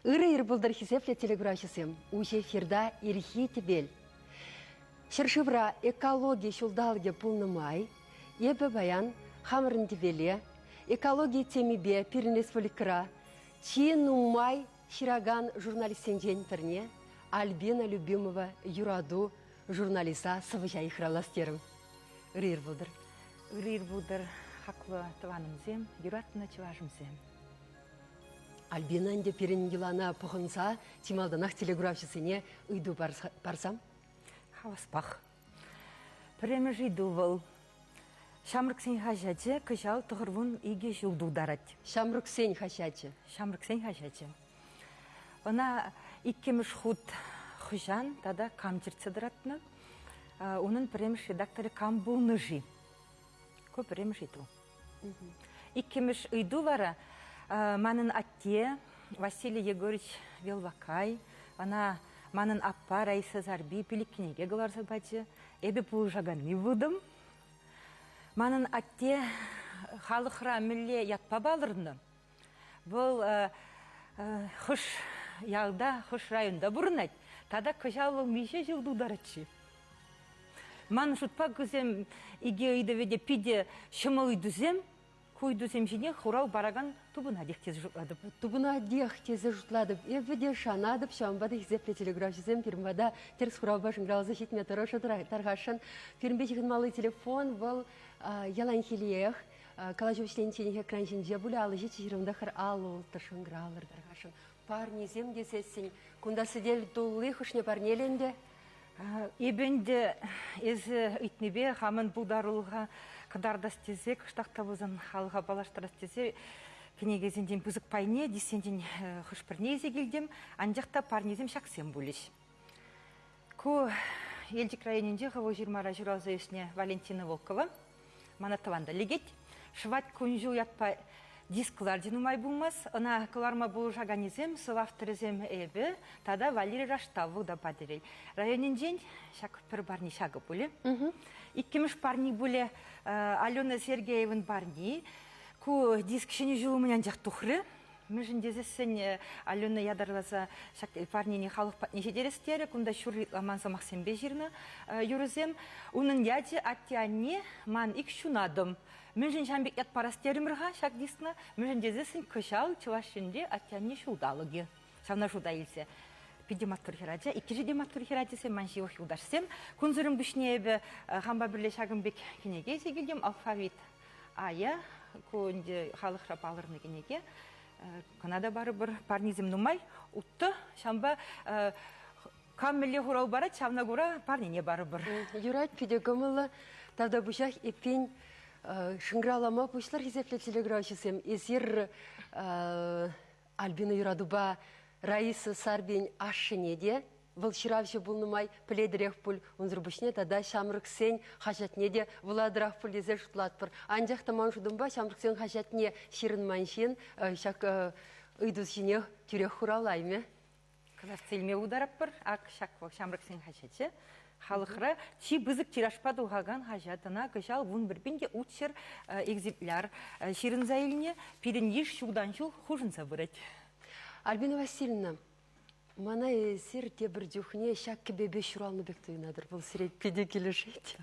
Ырӑ ир пултӑр хисеплӗ телекуравҫӑсем. Уҫӑ эфирта ирхи тӗпел. Ҫӗршывра экологи ҫулталӑкӗ пулнӑ май эпӗ паян хамӑрӑн тӗпеле экологи темипе пирӗн республикӑра чи нумай ҫыракан журналистсенчен пӗрне Альбина Любимова юрату журналиста сӑвӑҫа йыхравлас терӗм. Ырӑ ир пултӑр. Ырӑ ир пултӑр, хаклӑ тӑванӑмсем, юратнӑ чӑвашӑмсем. Альбина ӗнтӗ пирӗн йӑлана пӑхӑнса чи малтанах телеграфҫӑсене ыйту парсам. Хаваспах. Пӗрремӗш ыйту вӑл. Ҫамрӑксен хаҫачӗ кӑҫал 92 ҫул тултарать. Ҫамрӑксен хаҫачӗ. Ҫамрӑксен хаҫачӗ. Ӑна иккӗмӗш хут хӑҫан тата кам чӗртсе тӑратнӑ? Унӑн пӗрремӗш редакторӗ кам пулнӑ-ши? Ку пӗрремӗш ыйту. Иккӗмӗш ыйту вара манӑн атте Василий Егорович Велвакай, ӑна манӑн аппа Раиса Сарби пилӗк кӗнеке кӑларса пачӗ. Эпӗ пулӑшаканни пултӑм. Манӑн атте халӑхра мӗнле ятпа палӑрнӑ? Вӑл хӑш ялта, хӑш районта пурӑнать тата кӑҫал вӑл миҫе ҫул тултарать-ши? Ман шутпа кусем икӗ ыйтӑвӗ те питӗ ҫӑмӑл ыйтусем. Ку ыйтусем ҫине хурав паракан тупӑнатех тесе шутлатӑп. Тупӑнатех тесе шутлатӑп. Эпӗ те шанатӑп, ҫавӑнпа та хисеплӗ телеграфҫӑсем пирӗн пата тӗрӗс хуравпа шӑнкӑравласа ҫитме тӑрӑшӑр тархасшӑн. Пирӗнпе ҫыхӑнмалли телефон вӑл яланхиллех. Калаҫу вӗҫленичченех экран ҫинче пулӗ 57 29 56 шӑнкӑравлӑр тархасшӑн. Парнесем тесессӗн кунта сӗтел тулли хӑшне парнелӗ ӗнтӗ? Эпӗ ӗнтӗ эсӗ ыйтнипе хамӑн пултарулӑха кӑтартас тесе, кӑштах та пулсан халӑха паллаштарас тесе кӗнекесенчен пысӑк пайне, диссенчен хӑш-пӗрне илсе килтӗм, анчах та парнесем ҫаксем пулӗҫ. Ку Елчӗк районӗнче Хӑвӑлҫырмара ҫуралса ӳснӗ Валентина Волкова мана тӑван та лекет. Шӑвать кун-ҫул ятпа диск кӑларчӗ нумай пулмасть. Ӑна кӑларма пулӑшаканӗсем, сӑв авторӗсем эпӗ тата Валерий Раштав вӑл та Патӑрьел районӗнчен. Ҫак пӗр парни ҫакӑ пулӗ. Иккӗмӗш парни пулӗ Алена Сергеевӑн парни. Ку диск Ҫӗнӗ ҫул умӗн анчах тухрӗ. Мӗншӗн тесессӗн Алена ятарласа ҫак парнене халӑх патне ҫитерес терӗ. Кунта ҫур ытламан сӑмахсемпе ҫырнӑ юрӑсем. Унӑн ячӗ «Атте-анне, ман ик ҫунатӑм». Мӗншӗн ҫавӑн пек ят парас терӗмӗр-ха ҫак дискна? Мӗншӗн тесессӗн кӑҫал Чӑваш Енре «Атте-анне ҫулталӑкӗ». Ҫавна шута илсе. Питӗ маттур хӗрача, иккӗшӗ те маттур хӗрачасем, ман ҫывӑх юлташсем. Кунсӑрӑн пуҫне эпӗ хампа пӗрле ҫакӑн пек кӗнеке илсе килтӗм, «Алфавит Ая, ку ӗнтӗ халӑхра палӑрнӑ кӗнеке. Кӑна та барыбер парнисем нумай. Уттӑ, ҫавӑнпа кам мӗнле хурав парать, ҫавна кура парнене барыбер. Юрать, питӗ кӑмӑллӑ. Тавтапуҫах эппин шӑнкӑравлама пуҫлӑр хисеплӗ телеграфҫӑсем. Эсир Альбина Юратупа Раиса Сарпин ашшӗне те вӑл ҫыравҫӑ пулнӑ май пӗлетӗрех пуль. Унсӑр пуҫне тата ҫамрӑксен хаҫатне те вулатӑрах пуль тесе шутлатпӑр. Анчах та ман шутӑмпа ҫамрӑксен хаҫатне ҫырӑнман ҫын ҫак ыйту ҫине тӳрех хуравлаймӗ. Кӑтартса илме пултаратпӑр. Ак ҫак вӑл ҫамрӑксен хаҫачӗ. Халӑхра чи пысӑк тиражпа тухакан хаҫат. Ӑна кӑҫал 11 те 600 экземпляр ҫырӑнса илнӗ. Пирӗн йыш ҫултан-ҫул хушӑнса пырать. Альбина Васильевна, мана эсир тепӗр чухне ҫак кӗпепе ҫуралнӑ пек туйӑнатӑр. Вӑл сире питӗ килӗшет.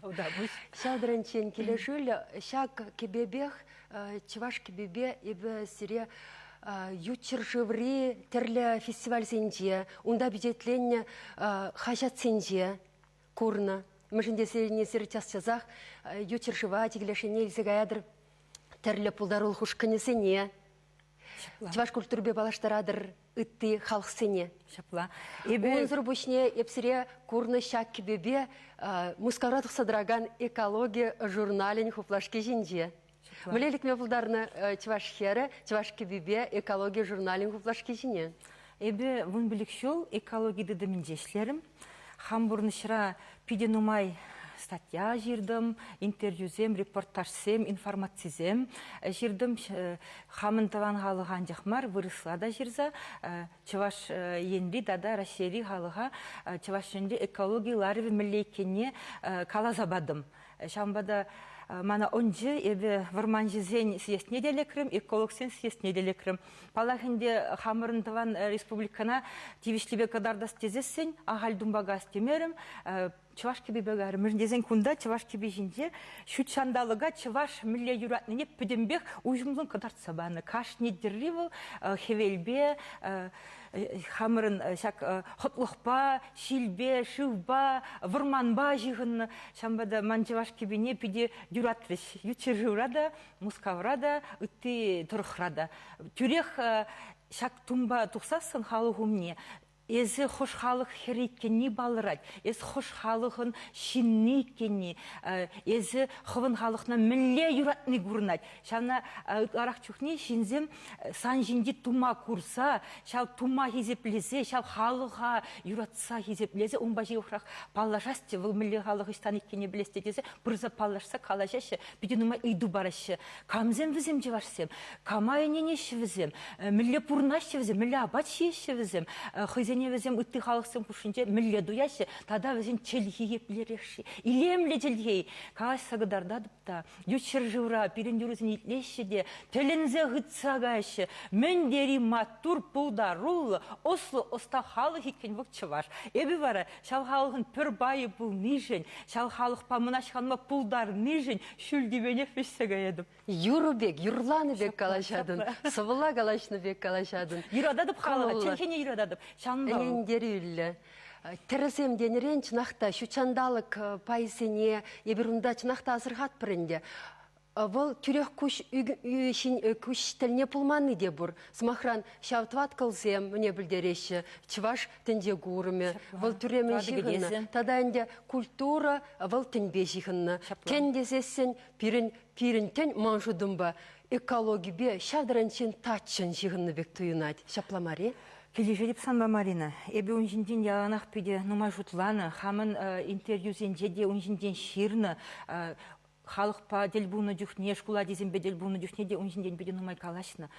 Ҫав таранччен килӗшӳллӗ. Ҫак кӗпепех, чӑваш кӗпепе эпӗ сире ют ҫӗршыври тӗрлӗ фестивальсенче, унта пичетленнӗ хаҫатсенче курнӑ. Мӗншӗн тесен эсир час-часах ют ҫӗршыва чикӗлешене илсе каятӑр тӗрлӗ пултарулӑх ушкӑнӗсене. Чӑваш культурипе паллаштаратӑр ытти халӑхсене. Ҫапла. Унсӑр пуҫне эп сире курнӑ ҫак кӗпепе Мускавра тухса тӑракан экологи журналӗн хуплашки ҫинче. Мӗнле лекме пултарнӑ чӑваш хӗрӗ чӑваш кӗпипе экологи журналӗн хуплашки ҫине? Эпӗ 15 ҫул экологи тытӑмӗнче ӗҫлерӗм. Хам пурнӑҫра питӗ нумай статья ҫыртӑм, интервьюсем, репортажсем, информацисем ҫыртӑм. Хамӑн тӑван халӑха анчах мар, вырӑсла та ҫырса Чӑваш Енри тата Раҫҫейри халӑха Чӑваш Енри экологи ларӑвӗ мӗнле иккенне каласа патӑм. Ҫавӑнпа та Мана ӑнчӗ, эпӗ вӑрманҫӑсен съездне те лекрӗм, экологсен съездне те лекрӗм. Паллах ӗнтӗ, хамӑрӑн тӑван республикӑна тивӗҫлипе кӑтартас тесессӗн ахаль тумпа кас темерӗм. Чӑваш кӗпипе кайрӑм. Мӗншӗн тесен кунта чӑваш кӗпи ҫинче ҫут ҫанталӑка чӑваш мӗнле юратнине пӗтӗмпех уҫӑмлӑн кӑтартса панӑ. Кашни тӗрри вӑл хӗвелпе, хамӑрӑн ҫак хӑтлӑхпа, ҫилпе, шывпа, вӑрманпа ҫыхӑннӑ. Ҫавӑнпа та ман чӑваш кӗпине питӗ юратрӗҫ. Ют ҫӗршывра та, Мускавра та, ытти тӑрӑхра та. Тӳрех ҫак тумпа тухсассӑн халӑх умне эсӗ хӑш халӑх хӗр иккенни палӑрать, эс хӑш халӑхӑн ҫынни иккенни, эсӗ хӑвӑн халӑхна мӗнле юратни курӑнать. Ҫавна ытларах чухне ҫынсем сан ҫинчи тума курса, ҫав тума хисеплесе, ҫав халӑха юратса хисеплесе унпа ҫывӑхрах паллашас те, вӑл мӗнле халӑх ӑҫтан иккенне пӗлес те тесе пырса паллашса калаҫаҫҫӗ, питӗ нумай ыйту параҫҫӗ. Камсем вӗсем чӑвашсем? Кама ӗненеҫҫӗ вӗсем? Мӗнле пурӑнаҫҫӗ вӗсем? Мӗнле апат ҫиеҫҫӗ вӗсем? Хӑйсене вӗсем ытти халӑхсем хушшинче мӗнле туяҫҫӗ? Тата вӗсен чӗлхи еплерех-ши? Илемлӗ чӗлхе калаҫса кӑтартатӑп та, ют ҫӗршывра пирӗн юрӑсене итлеҫҫӗ те тӗлӗнсе хытса каяҫҫӗ. Мӗн тери маттур, пултаруллӑ, ӑслӑ, ӑста халӑх иккен вӑл чӑваш. Эпӗ вара ҫав халӑхӑн пӗр пайӗ пулнишӗн, ҫав халӑхпа мӑнаҫланма пултарнишӗн ҫӳл тӳпенех вӗҫсе каятӑп. Юрӑ пек, юрланӑ пек калаҫатӑн, сӑвӑлла калаҫнӑ пек калаҫатӑн. Юрататӑп халӑха, чӗлхене юрататӑп. Ҫавӑнпа Ӗнентерӳллӗ. Тӗрӗсем тенӗрен чӑнах та ҫутҫанталӑк пайсене эпир унта чӑнах та асӑрхатпӑр ӗнтӗ. Вӑл тӳрех куҫ куҫ тӗлне пулманни те пур. Сӑмахран, ҫав тӑваткӑлсем мӗне пӗлтереҫҫӗ? Чӑваш тӗнче курӑмӗ, вӑл тӳремӗн ҫыхӑннӑ. Тата ӗнтӗ культура вӑл тӗнпе ҫыхӑннӑ. Тӗн тесессӗн пирӗн пирӗн тӗн ман шутӑмпа экологипе ҫав таранччен таччӑн ҫыхӑннӑ пек туйӑнать. Ҫапла мар-и? Килӗшетӗп санпа, Марина. Эпӗ ун ҫинчен яланах питӗ нумай шутланӑ. Хамӑн интервьюсенче те ун ҫинчен ҫырнӑ. Халӑхпа тӗл пулнӑ чухне, шкул ачисемпе тӗл пулнӑ чухне те ун ҫинчен питӗ нумай калаҫнӑ.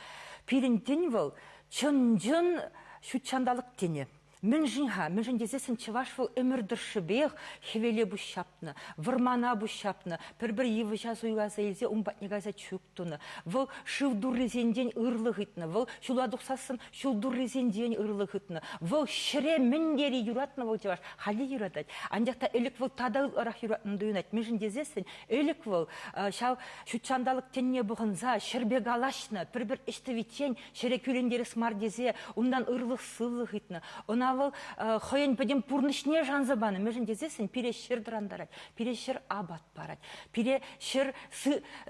Пирӗн тӗн вӑл чӑн-чӑн ҫут ҫанталӑк тӗнӗ. Мӗншӗн-ха? Мӗншӗн тесессӗн чӑваш вӑл ӗмӗр тӑршшӗпех хӗвеле пуҫ ҫапнӑ, вӑрмана пуҫ ҫапнӑ, пӗр-пӗр йывӑҫа суйласа илсе ун патне кайса чӳк тунӑ. Вӑл шыв туррисенчен ырлӑх ыйтнӑ, вӑл ҫула тухсассӑн ҫул туррисенчен ырлӑх ыйтнӑ. Вӑл ҫӗре мӗн тери юратнӑ вӑл чӑваш, халӗ юратать. Анчах та ӗлӗк вӑл тата ытларах юратнӑн туйӑнать. Мӗншӗн тесессӗн ӗлӗк вӑл ҫав ҫутҫанталӑк тӗнне пӑхӑнса ҫӗрпе калаҫнӑ, пӗр-пӗр ӗҫ тӑвиччен ҫӗре кӳрентерес мар тесе унтан ырлӑх-сывлӑх ыйтнӑ. Ӑна вӑл хӑйӗн пӗтӗм пурнӑҫне шанса панӑ. Мӗншӗн тесессӗн пире ҫӗр тӑрантарать, пире ҫӗр апат парать, пире ҫӗр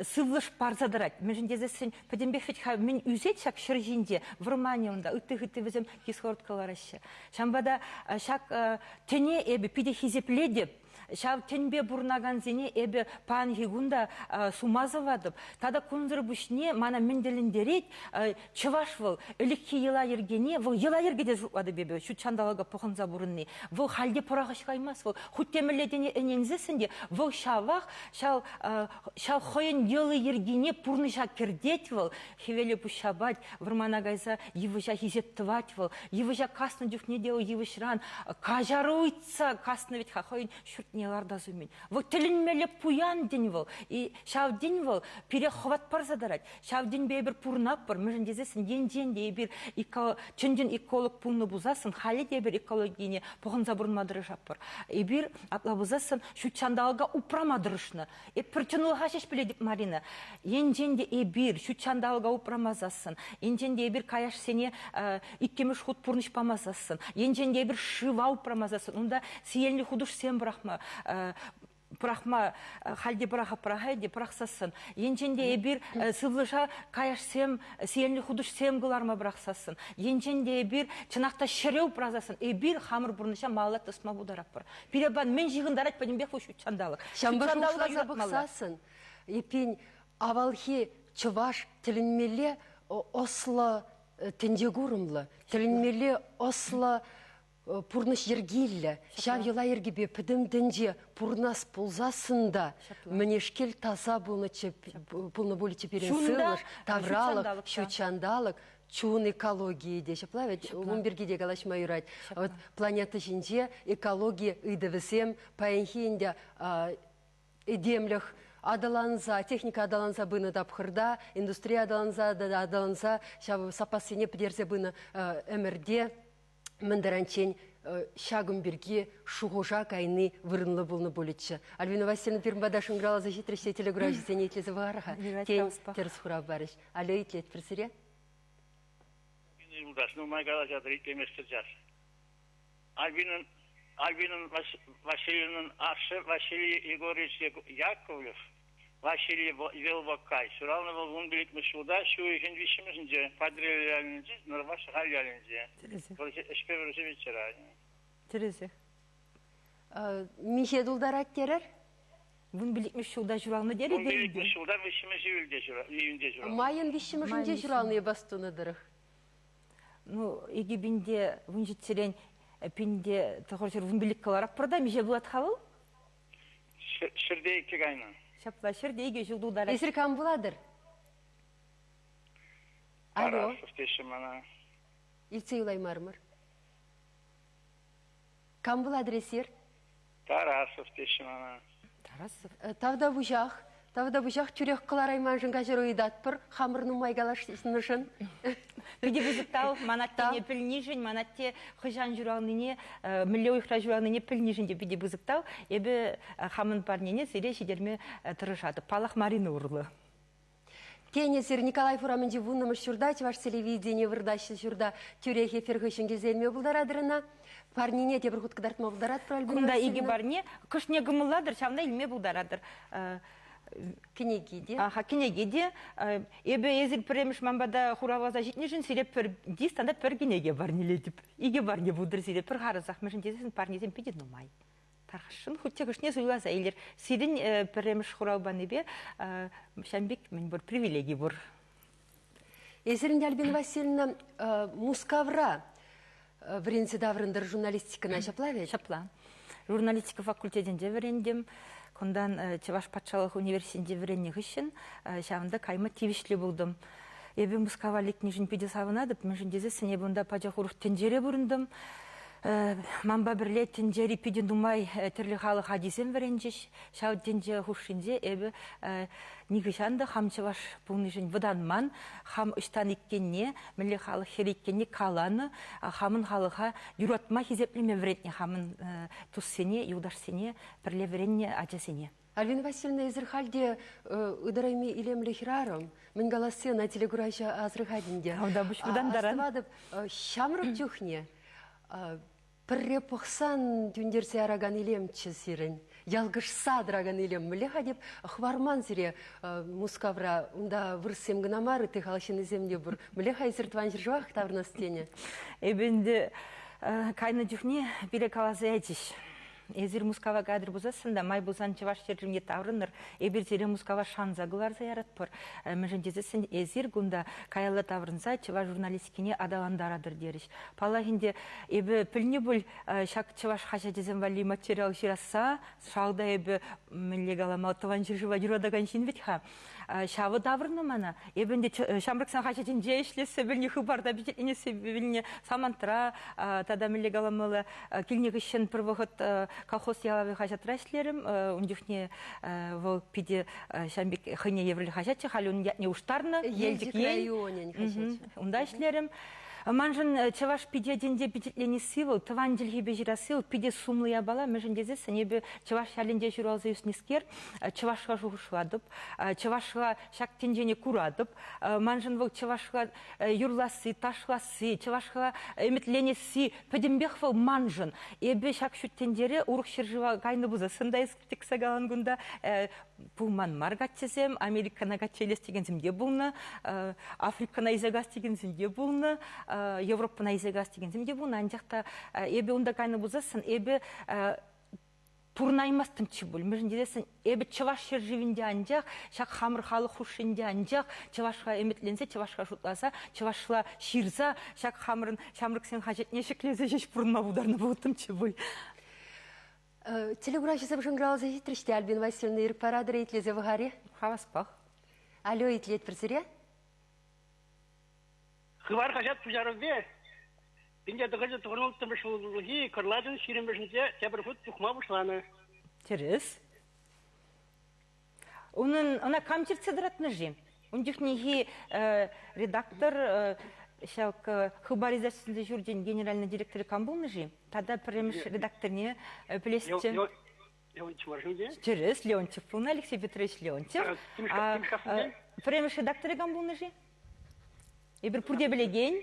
сывлӑш парса тӑрать. Мӗншӗн тесессӗн пӗтӗмпех вӗт-ха мӗн ӳсет ҫак ҫӗр ҫинче, вӑрманӗ унта, ытти-хытти вӗсем кислород кӑлараҫҫӗ. Ҫавӑнпа та ҫак тӗне эпӗ питӗ хисеплетӗп. Ҫав тӗнпе пурӑнакансене эпӗ паянхи кун та сума сӑватӑп. Тата кунсӑр пуҫне мана мӗн тӗлӗнтерет, чӑваш вӑл ӗлӗкхи йӑла-йӗркене, вӑл йӑла-йӗрке те шутлатӑп эпӗ, ҫут ҫанталӑка пӑхӑнса пурӑнни. Вӑл халь те пӑрахӑҫ каймасть вӑл. Хуть те мӗнле тӗне ӗненсессӗн те вӑл ҫавах ҫав ҫав хӑйӗн йӑли-йӗркине пурнӑҫа кӗртет вӑл. Хӗвеле пуҫҫапать, вӑрмана кайса йывӑҫа хисеп тӑвать вӑл. Йывӑҫа каснӑ чухне те вӑл йывӑҫран каҫару ыйтса каснӑ вӗт-ха хӑйӗн ҫуртне лартас умӗн. Вӑл тӗлӗнмелле пуян тӗн вӑл. И ҫав тӗн вӑл пире хӑват парса тӑрать. Ҫав тӗнпе эпир пурӑнатпӑр. Мӗншӗн тесессӗн енчен те эпир чӑн-чӑн эколог пулнӑ пулсассӑн халӗ те эпир экологине пӑхӑнса пурӑнма тӑрӑшатпӑр. Эпир апла пулсассӑн ҫут ҫанталӑка упрама тӑрӑшнӑ. Эп пӗр чӑнлӑха ҫеҫ пӗлетӗп, Марина. Енчен те эпир ҫут ҫанталӑка упрамасассӑн, енчен те эпир каяшсене иккӗмӗш хут пурнӑҫ памасассӑн, енчен те эпир шыва упрамасассӑн, унта сиенлӗ хутӑшсем пӑрахма пӑрахма халь те пӑраха пӑрахай те пӑрахсассӑн, енчен те эпир сывлӑша каяшсем, сиенлӗ хутӑшсем кӑларма пӑрахсассӑн, енчен те эпир чӑнах та ҫӗре упрасассӑн, эпир хамӑр пурнӑҫа малалла тӑсма пултаратпӑр. Пире мӗн ҫыхӑнтарать пӗтӗмпех вӑл ҫут ҫанталӑк. Ҫавӑнпа шухӑшласа пӑхсассӑн, эппин, авалхи чӑваш тӗлӗнмелле ӑслӑ тӗнчекурӑмлӑ, тӗлӗнмелле ӑслӑ пурнӑҫ йӗркиллӗ. Ҫав йӑла-йӗркепе пӗтӗм тӗнче пурӑнас пулсассӑн та мӗнешкел таса пулнӑччӗ, пулнӑ пулӗччӗ пирӗн сывлӑш, тавралӑх, ҫут ҫанталӑк, чун экологийӗ те ҫапла вӗт, ун пирки те калаҫма юрать. Вот планета ҫинче экологи ыйтӑвӗсем паянхи ӗнтӗ этемлӗх Адаланса, техника адаланса пынӑ тапхӑрта, индустрия адаланса, адаланса ҫав саппассене пӗтерсе пынӑ ӗмӗрте мӗн таранччен ҫакӑн пирки шухӑша кайни вырӑнлӑ пулнӑ пулӗччӗ. Альбина Васильевна пирӗн пата шӑнкӑравласа ҫитрӗҫ те телекуравҫӑсене итлесе пӑхар-ха. Тен, тӗрӗс хурав парӗҫ. Алло, итлетпӗр сире. Юлташ, нумай калаҫатӑр, итлеместӗр час. Альбинӑн Альбинӑн Васильевнӑн ашшӗ Василий Егорович Яковлев, Василий Велвокай ҫуралнӑ вӑл 15-мӗш ҫулта ҫу уйӑхӗн виҫҫӗмӗшӗнче Патӑрьел ялӗнчи Нӑрваш Шӑхаль ялӗнче. Ӗҫпе вӗрсе вечера. Тӗрӗсех. Миҫе тултарать терӗр? 15-мӗш ҫулта ҫуралнӑ терӗ. 15-мӗш ҫулта виҫҫӗмӗш июльте ҫуралнӑ. Майӑн виҫҫӗмӗшӗнче ҫуралнӑ бастунӑ тӑрӑх. Ну, икӗ пинте пинте тӑхӑрҫӗр вунпилӗк кӑларап та миҫе пулать-ха вӑл? Ҫӗрте иккӗ кайнӑ. Ҫапла, ҫӗрте икӗ ҫул тултарать. Эсир кам пулатӑр? Алло. Тарасов теҫҫӗ мана. Илтсе юлаймарӑмӑр. Кам пулатӑр эсир? Тарасов теҫҫӗ мана. Тарасов. Тавтапуҫах. Тавтапуҫах тӳрех кӑларайманшӑн каҫару ыйтатпӑр. Хамӑр нумай калаҫнӑшӑн. Питӗ пысӑк тав ман аттене пӗлнишӗн, ман атте хӑҫан ҫуралнине, мӗнле уйӑхра ҫуралнине пӗлнишӗн те питӗ пысӑк тав. Эпӗ хамӑн парнене сире ҫитерме тӑрӑшатӑп. Паллах, Марина урлӑ. Тен, эсир Николаев урамӗнчи вуннӑмӗш ҫурта, Чӑваш телевидени выртаҫҫӗ ҫурта тӳрех эфир хыҫҫӑн килсе илме пултаратӑр ӑна. Парнине тепӗр хут кӑтартма пултаратпӑр, Альбина Кунта икӗ парне. Кӑшне кӑмӑллатӑр, ҫавна илме пултаратӑр. Кӗнеки те. Аха, кӗнеки те. Эпӗ эсир пӗрремӗш ман пата хуравласа ҫитнӗшӗн сире пӗр диск тата пӗр кӗнеке парнелетӗп. Икӗ парне пултӑр сире пӗр харӑсах. Мӗншӗн тесен парнесем питӗ нумай. Тархасшӑн хуть те кӑшне суйласа илер. Сирӗн пӗрремӗш хурав панипе ҫавӑн пек мӗн пур привилеги пур. Эсир Альбина Васильевна Мускавра вӗренсе таврӑнтӑр журналистикӑна, ҫапла ведь? Ҫапла. Журналистика факультетӗнче вӗрентӗм. Кунтан Чӑваш патшалӑх университетӗнче вӗреннӗ хыҫҫӑн ҫавӑнта кайма тивӗҫлӗ пултӑм. Эпӗ Мускава лекнишӗн питӗ савӑнатӑп, мӗншӗн тесессӗн эпӗ унта пачах урӑх тӗнчере пурӑнтӑм. Манпа пӗрле тӗнчери питӗ нумай тӗрлӗ халӑх ачисем вӗренчӗҫ. Ҫав тӗнче хушшинче эпӗ нихӑҫан та хам чӑваш пулнишӗн вӑтанман, хам ӑҫтан иккенне, мӗнле халӑх хӗр иккенне каланӑ, хамӑн халӑха юратма, хисеплеме вӗрентнӗ хамӑн туссене, юлташсене, пӗрле вӗреннӗ ачасене. Альбина Васильевна, эсир халь те ытарайми илемлӗ хӗрарӑм. Мӗн каласси ӑна телекураҫӑ асӑрхать ӗнтӗ. Тавтапуҫ вӑтантаран. Астӑватӑп, ҫамрӑк чухне пӗрре пӑхсан тӳнтерсе яракан илемччӗ сирӗн. Ялкӑшса тӑракан илем. Мӗнле-ха теп хӑварман сире Мускавра? Унта вырӑссем кӑна мар, ытти халӑх ҫыннисем те пур. Мӗнле-ха эсир тӑван ҫӗршывах таврӑнас тенӗ? Эпӗ ӗнтӗ кайнӑ чухне пире каласа ячӗҫ. Эсир Мускава кайӑр пулсассӑн та май пулсан Чӑваш ҫӗршывне таврӑнӑр. Эпир сире Мускава шанса кӑларса яратпӑр. Мӗншӗн тесессӗн эсир кунта каялла таврӑнса чӑваш журналистикине аталантаратӑр терӗҫ. Паллах ӗнтӗ, эпӗ пӗлнӗ пуль ҫак чӑваш хаҫачӗсем валли материал ҫырасса. Шалта эпӗ, мӗнле калама, тӑван ҫӗршыва юратакан ҫын вӗт-ха. Ҫавӑ таврӑннӑ мана. Эпӗ ӗнтӗ ҫамрӑксен хаҫатӗнче ӗҫлессе пӗлнӗ, хыпарта пичетленессе пӗлнӗ самантра тата мӗнле каламалла, килнӗ хыҫҫӑн пӗр вӑхӑт колхоз ялавӗ хаҫатра ӗҫлерӗм. Ун чухне вӑл питӗ ҫавӑн пек хӑйне евӗрлӗ хаҫатчӗ. Халь ун ятне улӑштарнӑ. Елчӗк районӗн хаҫачӗ. Унта ӗҫлерӗм. Маншӑн чӑваш пичетӗнче пичетленесси вӑл, тӑван чӗлхепе ҫырасси вӑл питӗ сумлӑ япала. Мӗншӗн тесессӗн эпӗ чӑваш ялӗнче ҫуралса ӳснӗскер, чӑвашла шухӑшлатӑп, чӑвашла ҫак тӗнчене куратӑп. Маншӑн вӑл чӑвашла юрласси, ташласси, чӑвашла ӗмӗтленесси пӗтӗмпех вӑл маншӑн. Эпӗ ҫак ҫут тӗнчере урӑх ҫӗршыва кайнӑ пулсассӑн та тӗксе калан кунта пулман мар каччӑсем, Америкӑна качча илес текенсем те пулнӑ, Африкӑна илсе кас текенсем те пулнӑ, Европӑна илсе кас текенсем те пулнӑ. Анчах та эпӗ унта кайнӑ пулсассӑн эпӗ пурӑнаймастӑмччӗ пуль. Мӗншӗн тесессӗн эпӗ чӑваш ҫӗршывӗнче анчах, ҫак хамӑр халӑх хушшинче анчах чӑвашла ӗмӗтленсе, чӑвашла шутласа, чӑвашла ҫырса ҫак хамӑрӑн ҫамрӑксен хаҫатне ҫӗклесе ҫеҫ пурӑнма пултарнӑ пулӑттӑмччӗ пуль. Телекураҫӑсем шӑнкӑравласа ҫитрӗҫ те Альбина Васильевна ирӗк паратӑр итлесе пӑхар-и? Хаваспах. Алло, итлетпӗр сире. Хыпар хаҫат пуҫарӑвӗпе 1996 ҫулхи кӑрлачӑн ҫирӗммӗшӗнче тепӗр хут тухма пуҫланӑ. Тӗрӗс. Унӑн ӑна кам чӗртсе тӑратнӑ-ши? Ун чухнехи редактор ҫак Хыпар издательствинче ҫурчӗн генеральнӑй директорӗ кам пулнӑ-ши? Тата пӗрремӗш редакторне пӗлесчӗ. Леонтьев мар-ши? Тӗрӗс, Леонтьев пулнӑ, Алексей Петрович Леонтьев. Пӗрремӗш редакторӗ кам пулнӑ-ши? Эпир пурте пӗлекен.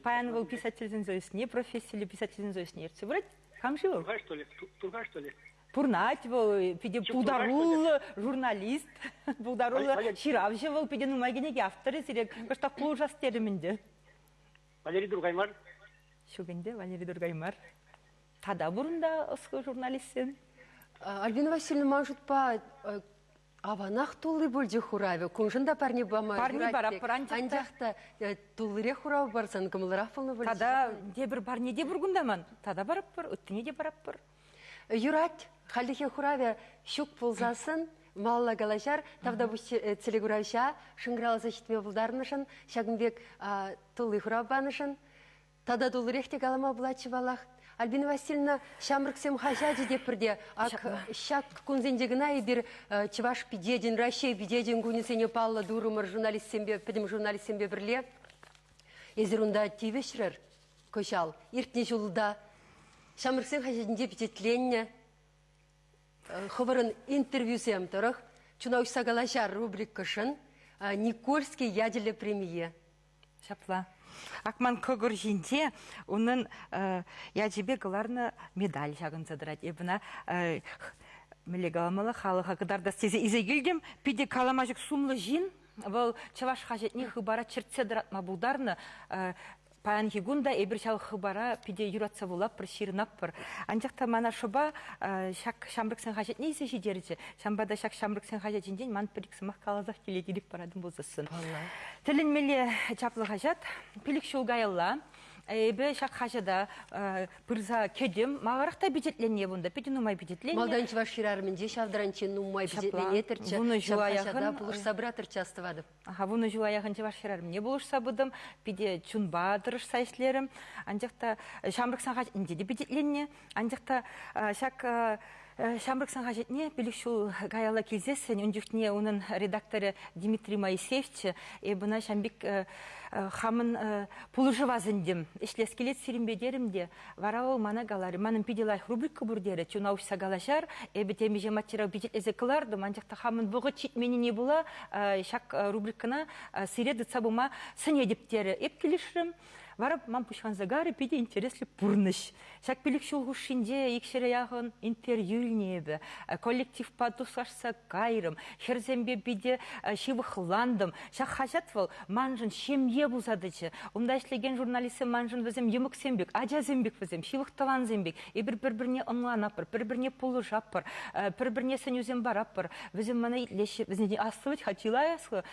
Паян вӑл писательсен союзне, профессиллӗ писательсен союзне ертсе пырать. Кам-ши вӑл? Тургай, что ли? Тургай, что ли? Пурнать вӑл, питӗ пултаруллӑ журналист, пултаруллӑ ҫыравҫӑ вӑл, питӗ нумай кӗнеке авторӗ. Сире кӑштах пулӑшас терӗм ӗнтӗ. Валерий Тургай мар? Ҫук ӗнтӗ, Валерий Тургай мар. Тата пурӑнта ӑслӑ журналистсем. Альбина Васильевна, ман шутпа, аванах тулли пулчӗ хуравӗ. Куншӑн та парне пама Парне параппӑр, анчах та туллирех хурав парсан кӑмӑллӑрах пулнӑ пуль. Тата тепӗр парне те пур кунта ман. Тата парӑппӑр, ыттине те парӑппӑр. Юрать, хальлӗхе хуравӗ ҫук пулсассӑн малалла калаҫар. Тавтапуҫ телекуравҫа шӑнкӑравласа ҫитме пултарнӑшӑн, ҫакӑн пек тулли хурав панӑшӑн. Тата туллирех те калама пулатчӗ паллах. Альбина Васильевна, ҫамрӑксем хаҫачӗ те пӗрте. Ак ҫак кунсенче кӑна эпир Чӑваш пичечӗн, Раҫҫей пичечӗн кунӗсене паллӑ турӑмӑр журналистсемпе, пӗтӗм журналистсемпе пӗрле. Эсир унта тивӗҫрӗр кӑҫал. Иртнӗ ҫулта ҫамрӑксен хаҫатӗнче пичетленнӗ хӑвӑрӑн интервьюсем тӑрӑх Чуна уҫса калаҫар рубрикӑшӑн Никольский ячӗллӗ премие. Ҫапла. Акман кӑкӑр ҫинче унӑн ячӗпе кӑларнӑ медаль ҫакӑнса тӑрать. Эп ӑна мӗнле каламалла, халӑха кӑтартас тесе илсе килтӗм. Питӗ калама ҫук сумлӑ ҫын. Вӑл чӑваш хаҫатне хыпара чӗртсе тӑратма пултарнӑ. Паянхи кун та эпир ҫав хыпара питӗ юратса вулатпӑр, ҫырӑнатпӑр. Анчах та мана шӑпа ҫак ҫамрӑксен хаҫатне илсе ҫитерчӗ. Ҫавӑнпа та ҫак ҫамрӑксен хаҫатӗнчен ман пӗр-ик сӑмах каласах килет, ирӗк паратӑн пулсассӑн. Тӗлӗнмелле чаплӑ хаҫат. 5 ҫул каялла эпӗ ҫак хаҫата пырса кӗтӗм. Маларах та пичетленнӗ унта, питӗ нумай пичетленнӗ. Малтан Чӑваш хӗрарӑмӗнче ҫав таранччен нумай пичетленетӗрччӗ. Вунӑ ҫула Ҫав хаҫата пулӑшса пыратӑрччӗ, астӑватӑп. Аха, 10 ҫула яхӑн чӑваш хӗрарӑмне пулӑшса пытӑм, питӗ чунпа тӑрӑшса ӗҫлерӗм. Анчах та ҫамрӑксен хаҫатӗнче те пичетленнӗ. Анчах та ҫак ҫамрӑксен хаҫатне 5 ҫул каялла килсессӗн, ун чухне унӑн редакторӗ Дмитрий Моисеевччӗ, эп ӑна ҫам пек хамӑн пулӑшӑва сӗнтӗм. Ӗҫлес килет сирӗнпе терӗм те, вара вӑл мана каларӗ, манӑн питӗ лайӑх рубрика пур терӗ, чуна уҫса калаҫар, эпӗ темиҫе материал пичетлесе кӑлартӑм, анчах та хамӑн вӑхӑт ҫитменнине пула ҫак рубрикӑна сире тытса пыма сӗнетӗп терӗ. Эп килӗшрӗм. Вара ман пуҫланса карӗ питӗ интереслӗ пурнӑҫ. Ҫак 5 ҫул хушшинче икҫӗре яхӑн интервью илнӗ эпӗ. Коллективпа туслашса кайрӑм, хӗрсемпе питӗ ҫывӑхлантӑм. Ҫак хаҫат вӑл маншӑн ҫемье пулса тӑчӗ. Унта ӗҫлекен журналистсем маншӑн вӗсем йӑмӑксем пек, ачасем пек вӗсем, ҫывӑх тӑвансем пек. Эпир пӗр-пӗрне ӑнланатпӑр, пӗр-пӗрне пулӑшатпӑр, пӗр-пӗрне сӗнӳсем паратпӑр. Вӗсем мана итлеҫҫӗ, вӗсенчен аслӑ вӗт-ха, чылай аслӑ.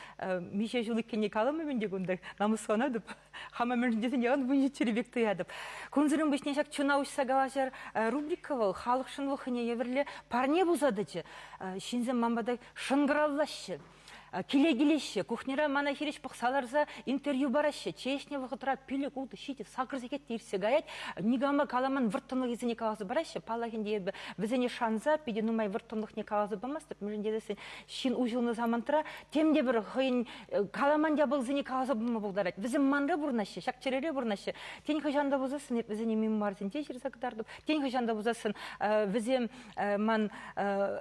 Миҫе ҫул иккенне каламӑп ӗнтӗ кунта, намӑсланатӑп. Хама мӗншӗн тесен ялан вунҫиччӗри пек туятӑп. Кунсӑрӑн пуҫне ҫак чуна уҫса калаҫар рубрика вӑл халӑхшӑн вӑл хӑйне евӗрлӗ парне пулса тӑчӗ. Ҫынсем ман пата шӑнкӑравлаҫҫӗ. Киле килеҫҫӗ, кухньӑра мана хирӗҫ пӑхса ларса интервью параҫҫӗ. Чей ӗҫнӗ вӑхӑтра 5, 6, 7, 8 сехет те иртсе каять. Никама каламан вӑрттӑнлӑхӗсене каласа параҫҫӗ. Паллах ӗнтӗ эпӗ вӗсене шанса питӗ нумай вӑрттӑнлӑхне каласа памастӑп. Мӗншӗн тесен ҫын уҫӑлнӑ самантра тем те пӗр хӑйӗн каламан япаласене каласа пама пултарать. Вӗсем манра пурӑнаҫҫӗ, ҫак чӗрере пурӑнаҫҫӗ. Тен, хӑҫан та пулсассӑн эп вӗсене мемуарсенче ҫырса кӑтартӑп. Тен, хӑҫан та пулсассӑн вӗсем ман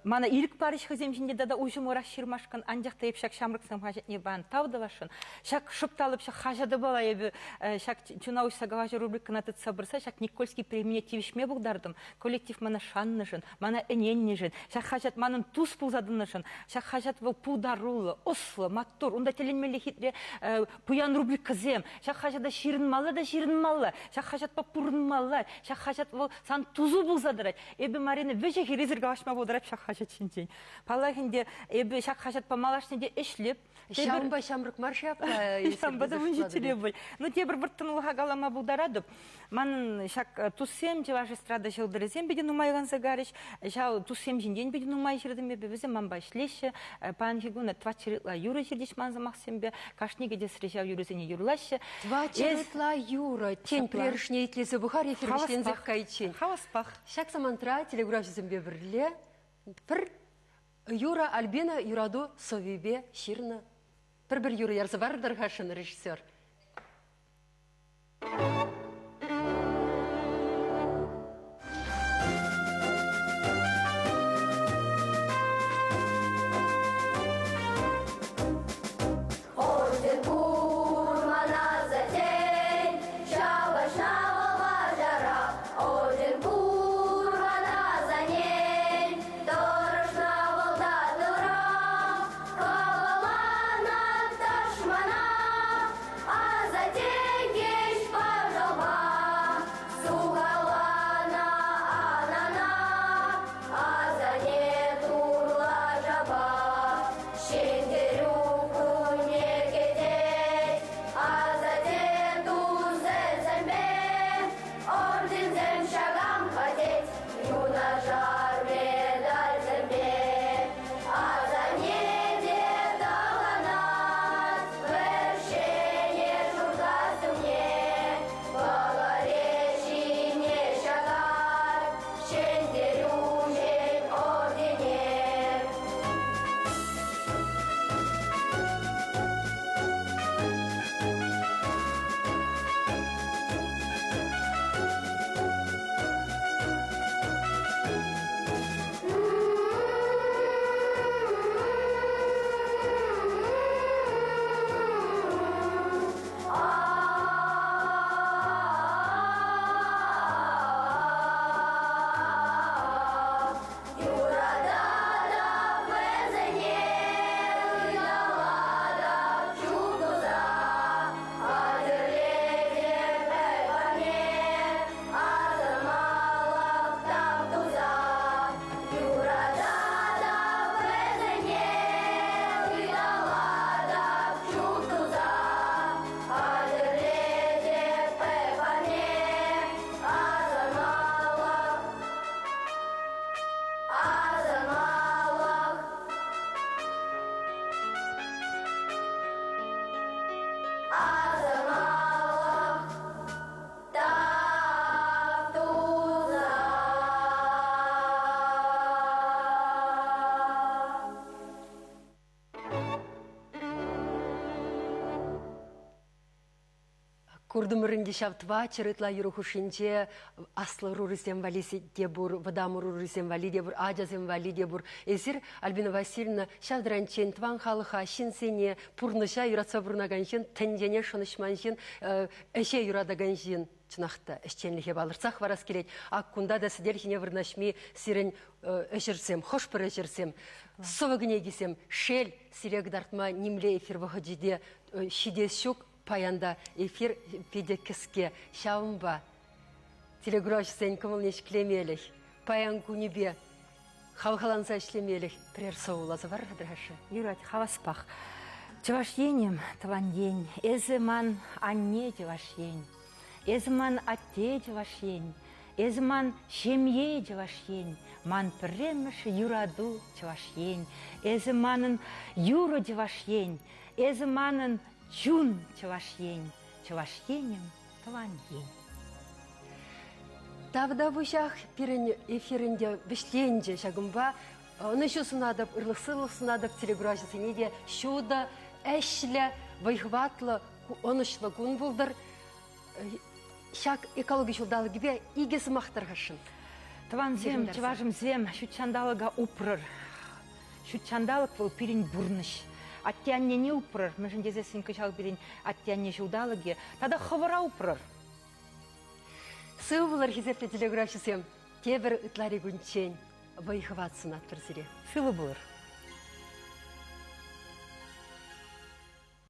мана ирӗк парӗҫ хӑйсем ҫинче тата уҫӑмлӑрах ҫырмашкӑн. Анчах та эп ҫак ҫамрӑксем хаҫатне пан тав тӑвасшӑн. Ҫак шӑп та лӑп ҫак хаҫатӑпала эпӗ ҫак чуна уҫса калаҫу рубрикӑна тытса пырса ҫак Никольский премине тивӗҫме пултартӑм. Коллектив мана шаннӑшӑн, мана ӗненнӗшӗн, ҫак хаҫат манӑн тус пулса тӑнӑшӑн, ҫак хаҫат вӑл пултаруллӑ, ӑслӑ, маттур, унта тӗлӗнмелле хитре пуян рубрикӑсем, ҫак хаҫата ҫырӑнмалла та ҫырӑнмалла, ҫак хаҫатпа пурӑнмалла, ҫак хаҫат вӑл сан тусу пулса тӑрать. Эпӗ Марина вӗҫӗ-хӗррисӗр калаҫма пултарап ҫак хаҫат ҫинчен. Паллах ӗнтӗ, эпӗ ҫак хаҫатпа малашне те ӗҫлӗп. Ҫавӑнпа ҫамрӑк мар-ши апла? Ҫавӑнпа та вунҫиччӗре пуль. Ну, тепӗр вӑрттӑнлӑха калама пултаратӑп. Манӑн ҫак туссем, чӑваш эстрада ҫӑлтӑрӗсем питӗ нумайланса карӗҫ. Ҫав туссем ҫинчен питӗ нумай ҫыртӑм эпӗ. Вӗсем манпа ӗҫлеҫҫӗ. Паянхи кун 400 ытла юрӑ ҫыртӗҫ ман сӑмахсемпе. Кашни кӗтесре ҫав юрӑсене юрлаҫҫӗ. 400 ытла юрӑ. Тен, пӗрерӗшне итлесе пӑхар эфир вӗҫленсех кайиччен. Хаваспах. Ҫак самантра телекуравҫӑсемпе пӗрле пӗр Юра Альбина юрату сӑввипе ҫырнӑ. Пӗр-пӗр юрӑ ярса парӑр-ха режиссер. Курдымырынде шавтва чырытла юру хушинче аслы рурысем валиси те бур, вадам рурысем вали де бур, адязем вали де бур. Эсир Альбина Васильевна шавдранчен тван халыха шинсене пурныша юратса бурнаганшин, тенжене шынышманшин, эше юрадаганшин. Чынахта эшченлихе балырсах варас келет. Ак кунда да сидерхине вырнашми сирен эшерсем, хошпыр эшерсем, сывыгне шел сирек дартма нимле эфир выходиде шиде щук паянда эфир пиде кіске шаумба. Телегрош сен кымылнеш клемелих, паян кунебе хавхаланса ишлемелих, прер соулазы бар драшы. Юрать, хаваспах. Чуваш енем, тван ень, эзыман анне чуваш ень, эзыман атте чуваш ень, эзыман шемье чуваш ень, ман пірреміш юраду чуваш ень, эзыманын юру чуваш ень, эзыманын чун чуваш ень, чуваш енем, тван ень. Тавда бушах пирен эфирінде вишленже шагымба, оны шу сунадып, ырлықсылық сунадып, телеграф де шуда әшлі, вайхватлы, онышлы күн булдыр. Шак экология шулдалы гибе игесі мақтырғашын. Тван зем, чывашым зем, шутчандалыга упрыр. Шутчандалык был пирен бурныш. Аттянне не упрыр, мүшін дезесін кышал пирен аттянне шулдалыге, тада хывыра упрыр. Сывы булар хизепле телеграфчысем, тебір ытлари күнчен, вайхват сунат. Сывы булар.